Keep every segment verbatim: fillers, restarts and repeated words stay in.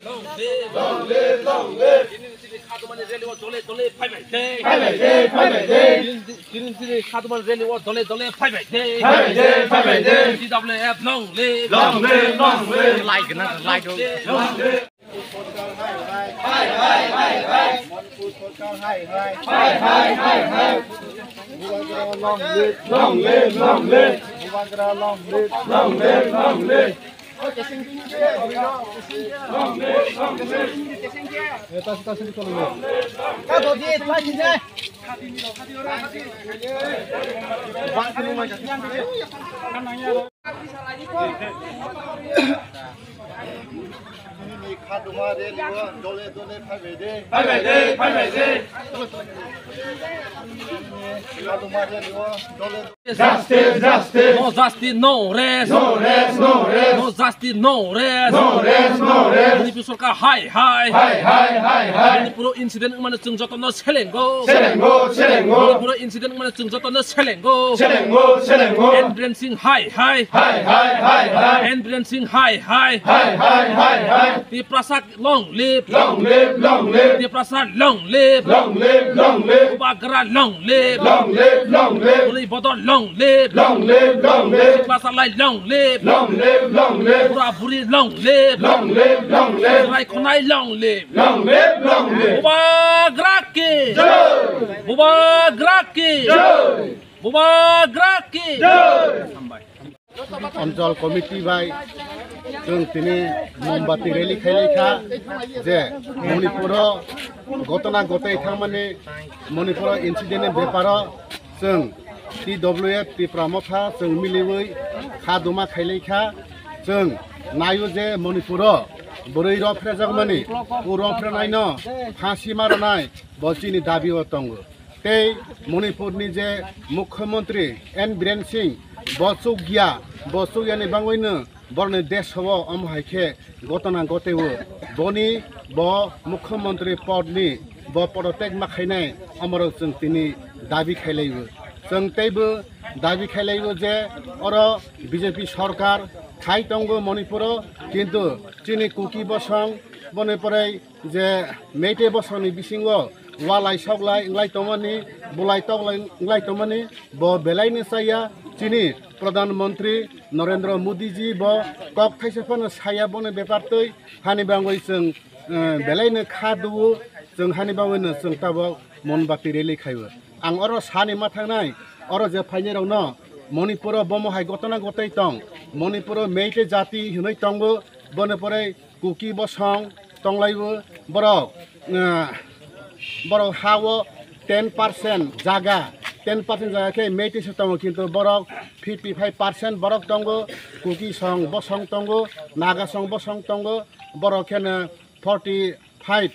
Long live, long live, long live. Green City Khadumani rally o dole dole phaibai de. Phaibai de, phaibai de. Green City Khadumani rally o dole dole phaibai de. Phaibai de, phaibai de. T W F long live. Long live, long live. Like na, like. Long live. Monitor sorkar hai hai. Hai, hai, hai, hai. Monitor sorkar hai hai. Hai, hai, hai, hai. Bubagra long live. Long live, long live. Bubagra long live. Long live, long live. Khaduma rally o dole dole phaibai de. Phaibai de, phaibai de. Khaduma rally o dole Justice, justice. No justice, no rest. No rest, no rest. No justice, no rest. No rest, no rest. Manipur sorkar hai hai. Hai hai, hai hai. Manipur incident wngmani chwng jotono selengo. Selengo, selengo. Manipur incident wngmani chwng jotono selengo. Selengo, selengo. N Biren Singh hai hai. Hai hai, hai hai. N Biren Singh hai hai. Hai hai, hai hai. Tiprasa long live. Long live, long live. Tiprasa long live. Long live, long live. Bubagra long live. Long live, long live. Bwrwi bodol long live. Long live, long live. Sikla salai long live. Long live, long live. Bura buri long live. Long live, long live. Chwrai khonai long live. Long live, long live. Bubagra ki. Jai. Bubagra ki. Jai. Bubagra ki. Jai. Hambai. Anchal committee bai chwng tini mombati rally khailai kha je Manipuro gotona gotei thangmani, Manipuro incident ni beparo chwng T W F Tipra Motha chwng miliwi kha duma khailai kha. Chwng naio je Manipuro bwrwi rw phrejakmani, o rw phrenaino phasi ma rwnai bo chini dabi o tongo. Tei Manipurni je Mukhyamantri N Biren Singh, bo chukya, bo chukyani bangwino borokni desho omo hai khe gotona goteo. Boni bo Mukhyamantri podni bo podotek ma khainai, omorok chwng tini dabi khailaibo. Chwng teibo dabi khailaibo je oro B J P sorkar khai tongo Manipuro, kintu chini Kuki bosong boni pore je Meitei bosongni bisingo walai soklai wnglai tongmani, bulai toklai wnglai tongmani, bo belaino chaya. Chini Pradhan Mantri Narendra Modi ji bo kok thaisa phano saya boni bepar twi, hani bangwi chwng, eh, belaino kha duo, chwng hani bangwino chwng tabok mombati rally khaibo. Ang oro sani ma thangnai, oro je phainai rokno Manipuro bomo hai gotona gotei tong, Manipuro Meitei jati hinwi tongo, boni pore Kuki bosong tonglaibo borok, eh, borok ha o ten percent jaga, ten percent jaga khe Meitei se tongo, kintu borok fifty five percent borok tongo, Kuki song bosong tongo, Naga song bosong tongo, borok kheno forty five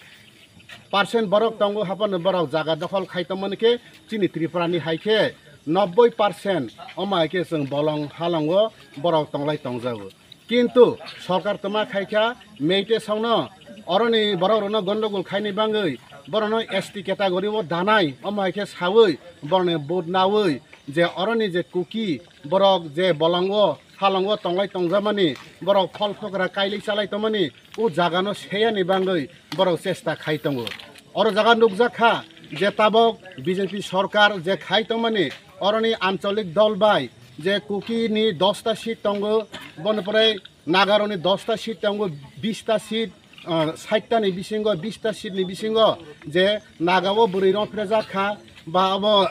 percent borok tongo, haphano borok jaga dokhol khai tongmani khe chini Tripura ni hai khe nobboi percent omo hai khe chwng bolong halongo borok tonglai tongjago. Kintu sorkar toma khaikha Meitei songno, oroni borok rokno gondogol khaini bangwi borokno S T category o danai, omo hai khe sawi borokni vote nawi je oroni je Kuki borok je bolongo halongo tonglai tongjamani, borok phol phokra kailai chalai tongmani, o jagano seyani bangwi borok chesta khai tongo. Oro jaga nukjak kha je tabok B J P sorkar je khai tongmani, oroni ancholik dol bai je Kuki ni dosta seat tongo, boni pore Nagarokni dosta seat tongo, bista seat, ah, saitta ni bisingo, bista seat ni bisingo je Naga o bwrwi rong phirajak kha, ba abo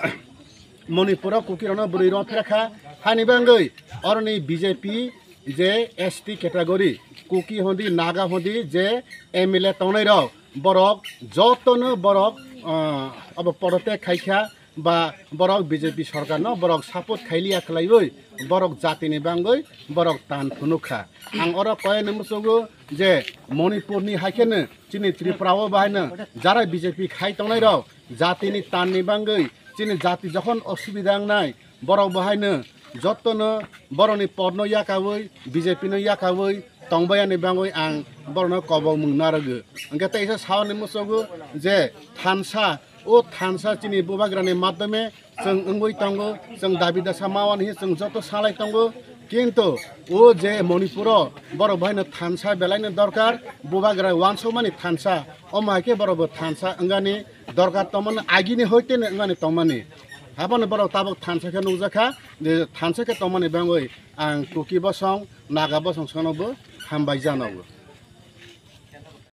Manipuro Kuki rokno bwrwi rong phira kha, hani bangwi oroni B J P je S T category, Kuki hondi, Naga hondi je M L A tongnai rok, borok jotono borok, ah, abo podotek khai kha, ba borok B J P sorkarno borok support khailiya khlaiwi borok jatini bangwi borok tan phunuk kha. Ang oro koyani muchugo je Manipurni hai kheno chini Tripura o bahaino jara B J P khai tongnai rok jatini tanni bangwi chini jati jokhon osubida wngnai, borok bahaino jotono borokni podno yakawi, B J P no yakawi tongbayani bangwi ang borokno kobok mung narwgo. Hwnkhe teisa saoni muchugo je thansa, o thansa chini bubagrani madhyome chwng wngwi tongo, chwng dabi dasa mawani hinwi chwng joto salai tongo. Kintu o je Manipuro borok bahaino thansa belaino dorkar, bubagra wansokmani thansa, omo hai khe borok bo thansa wngani dorkar tongmani, agini hoiteno wngani tongmani. Abono borok tabuk thansa khe nukjakha, je thansa khe tongmani bangwi ang Kuki bosong, Naga bosong sono bo hambai jano bo.